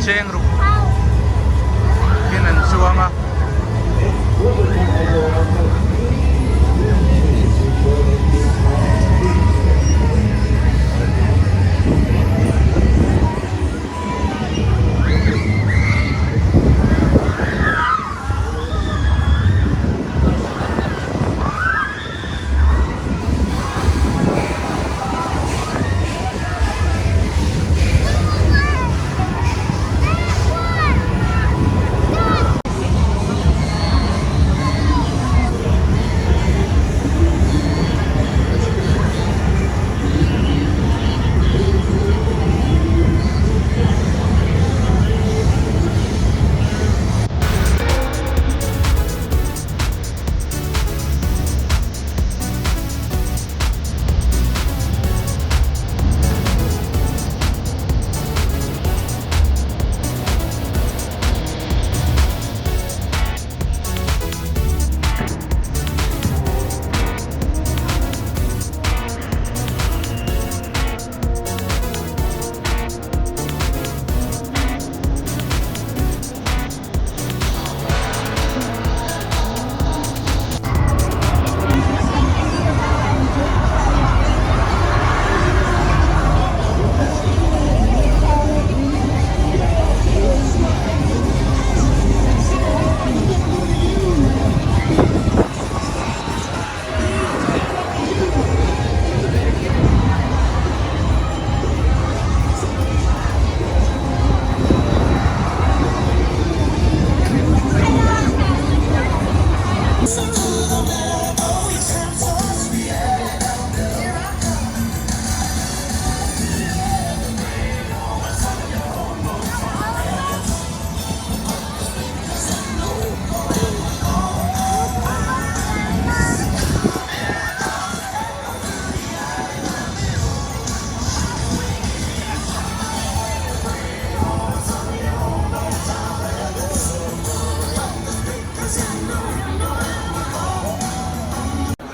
Cheng ruk in an chuang a.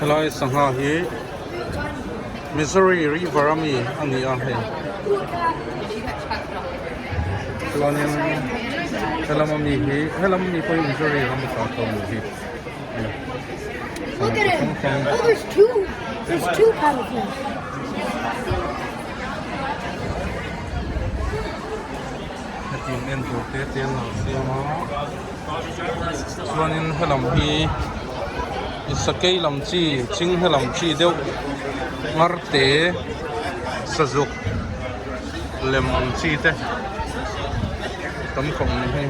Helai sangha hi Missouri River a mi a ni a hei chuanin helam a mi hi helam a mi pawh hi Missouri ram a tla tawh a ni hi. Look at him. Oh, there's two. There's two paddlefish. Hetiang en tur te te an lo siam a chuanin helam hi sakei lam chi chinghe lam chi deuh ngar te sazuk lem ang chi te tam khawp mai hei.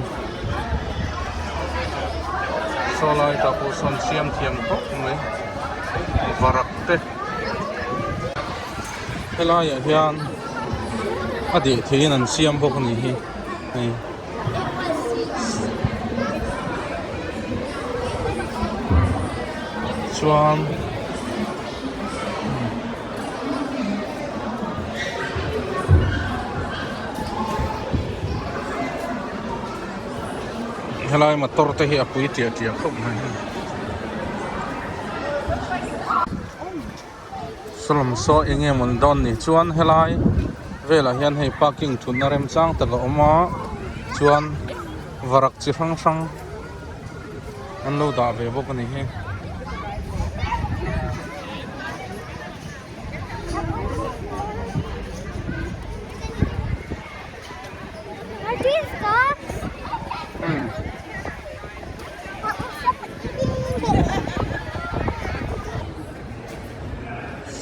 Saw lai tah pawh sawn siam thiam khawp mai varak te helaiah hian a deh theihin an siam bawk a ni hi hei. Chuan. Helai motor te hi a pui tiah tiah khawp mai sawlam saw eng nge mawn dawn ni chuan helai velah hian hei parking thutna remchang tak a awm a chuan varak chi hrang hrang an lo dah ve bawk a ni hi.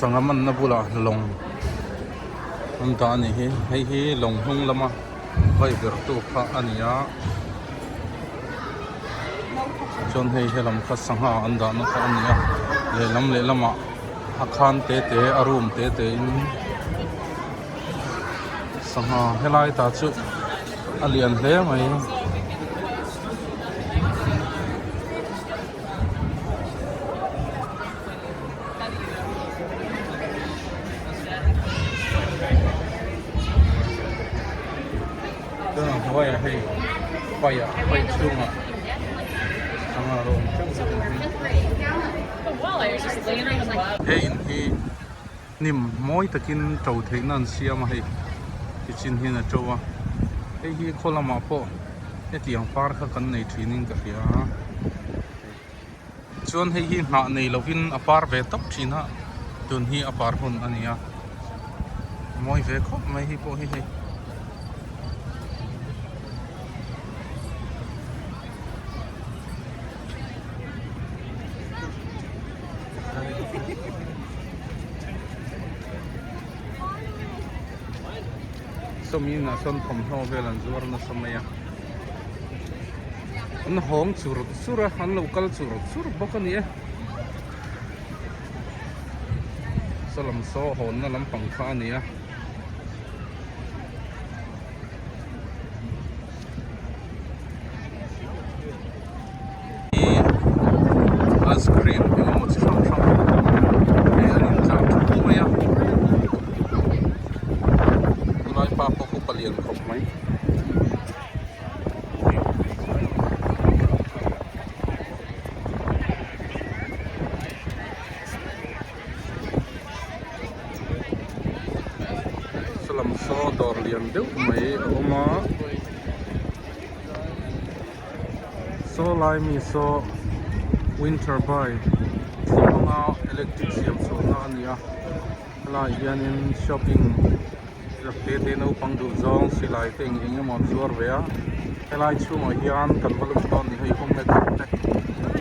Sangha manna bulah lawng an dah a ni hi hei hi lawng hnung lama vai ber tu kha a ni a chuan hei helam kha sangha an dahna kha a ni a lehlam lehlamah a khan te te a room te te in sangha helai ta chu a lian hle mai. Chuan a hnuaiah hei paiah pai chhungah sangha rawng theuh bawk a ni. He in hi hnim mawi takin to theihna an siam a hei tichin hian a to a. Hei hi khaw lamah pawh hetiang par kha kan nei thin in ka hria a chuan hei hi hnah nei lovin a par ve tawp thin a tun hi a par hun a ni a mawi ve khawp mai hei pawh hi hei. Sawmi inah sawn thawmhnaw vel an zuar nasa mai a an hawng chur chur a an lo kal chur chur bawk a ni e saw lam saw hawnna lampang kha a ni a. Ice cream engemaw chi hrang hrang hei an intlar thup mai a tunlai pa pawh khu palian khawp mai. Salam saw dawr lian deuh mai a awm a saw lai mi saw winter bike thli hmanga electric siam chhuahna a ni a helaiah hianin shopping rap te te naupang duh zawng silai te eng eng emaw an zuar ve a helai chhungah hian kan va lut dawn ni hei home maker te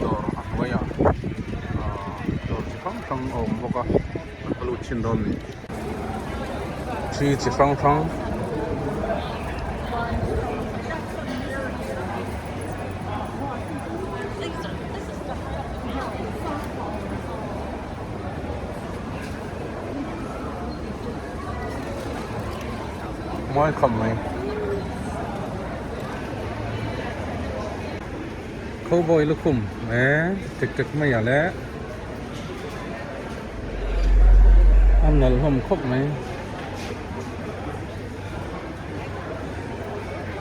dawr a hnuaiah ahh dawr chi hrang hrang a awm bawk a kan va lut chhin dawn ni thi chi hrang hrang. Mawi khawp mai Cowboy lukhum e tek tek mai ah le a nawlh hlawm khawp mai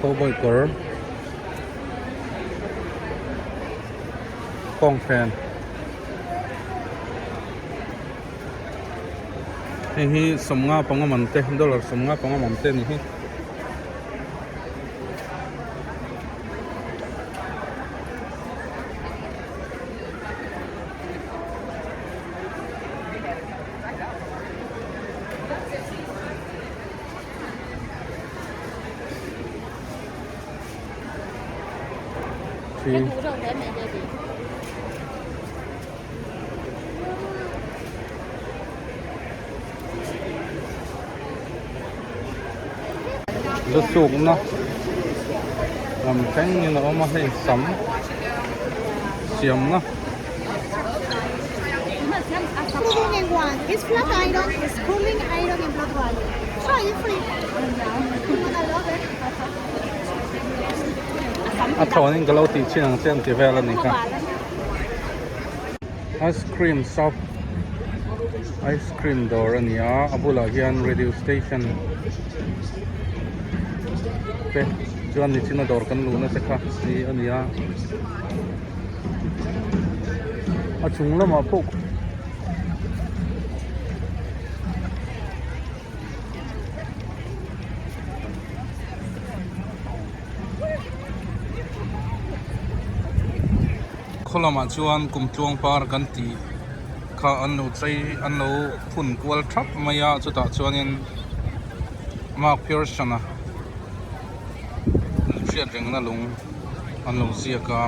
Cowboy kawr kawng fen. Hei hi sawmnga panga man te dollar sawmnga panga man te a ni hi. Lu sukna lam thlengin a awm a hei sam siamna. A thlawnin ka lo tih chin ang che an ti vel a ni kha. Ice cream shop ice cream dawr a ni a a bulah hian radio station te chuan nichina dawr kan luhna te kha hi a ni a a chung lamah pawh Khaw lamah chuan kum tluang par kan tih kha an lo chei an lo phun kual thap mai a chutah chuanin Mark Pearson a hriat rengna lung an lo ziak a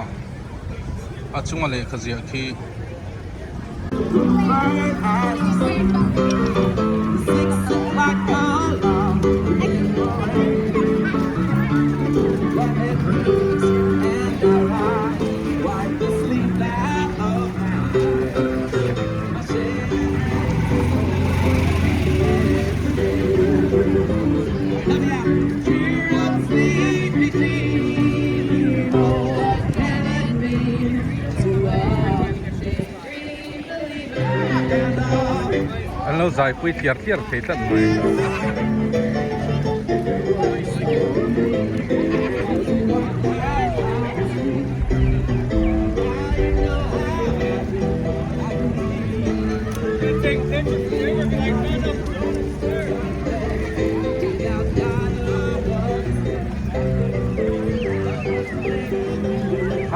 a chunga lehkha ziah khi. An lo zaipui tliar tliar thei tlat mai.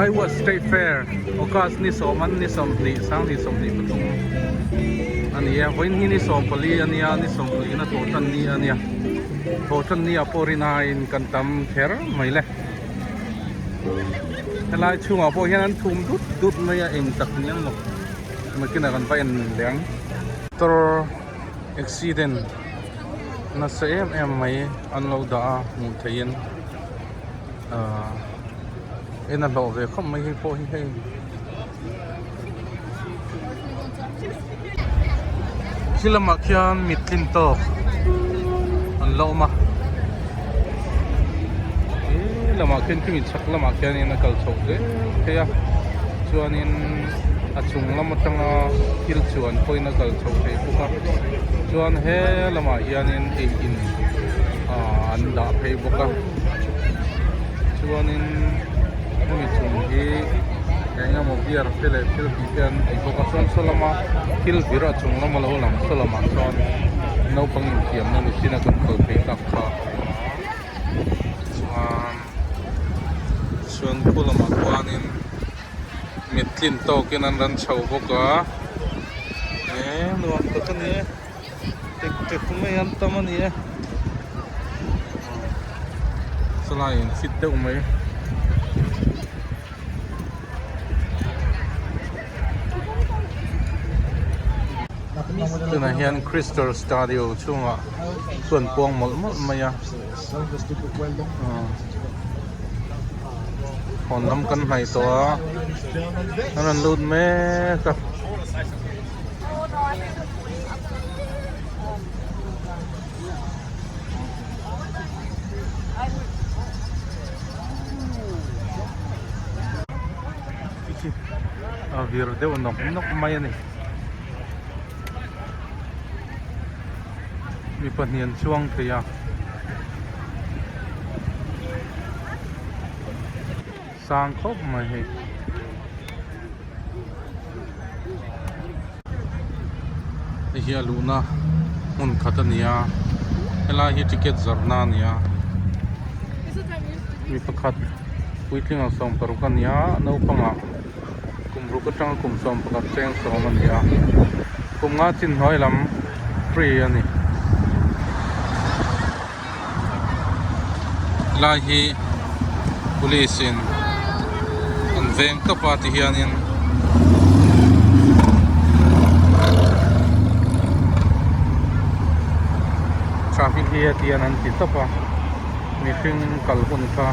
Iowa State Fair August ni sawman ni 20 2023 a ni a vawiin hi ni 14 a nia ni 14 na thawh tan ni a nia thawh tan ni ah pawh rinaiin kan tam kher mai le helai chhungah pawh hian an thum dut dut mai a eng tak ni ang maw nakinah kan va en leh ang motor accident nasa em em mai an lo dah a hmuh theihin ahh en a hlawh ve khawp mai hei pawh hi hei khi lamah khian mit tlin tawk an la awm a he lamah khian khimi chhak lamah khianin a kal chho zel thei a chuanin a chung lam atanga thil chuan pawhin a kal chho thei bawk a chuan he lamah hianin ei in ah an dah phei bawk a chuanin hemi chung hi eng emaw beer te leh thil tih te an ti bawk a chuan saw lama thil vir a chung lama lo lang saw lamah chuan naupang infiamna machine a kan kal phei tak kha a awm a chuan chuan khu lamah khuanin mit tlin tawkin an rawn chho bawk a eh nuam tak a ni e tek tek mai an tam a ni e sawlai in fit deuh mai. Tunah hian Crystal Studio chhungah chuan puang mawlh mawlh mai a hawn lam kan hnaih tawh a an rawn lut mek a. A vir deuh nawk nawk mai a ni mi pahnih an chuang thei a sang khawp mai hei. Hei hi a luhna hmun khat a ni a helai hi ticket zawrhna a ni a mi pakhat puitling ang 16 a ni a naupangah kum ruk atanga kum 11 cheng sawm a ni a kum nga chin hnuai lam free a ni helai hi police in an veng tawp a ti hianin traffic hi heti hian an ti tawp a mihring kal hun kha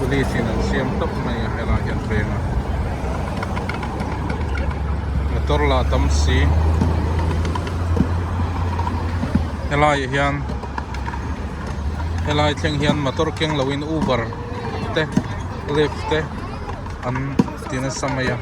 police in an siam tawp mai a helai hian veng a motor lah tam si. Helaiah hian helai thleng hian motor keng loin uber te lyft te an ti nasa mai a.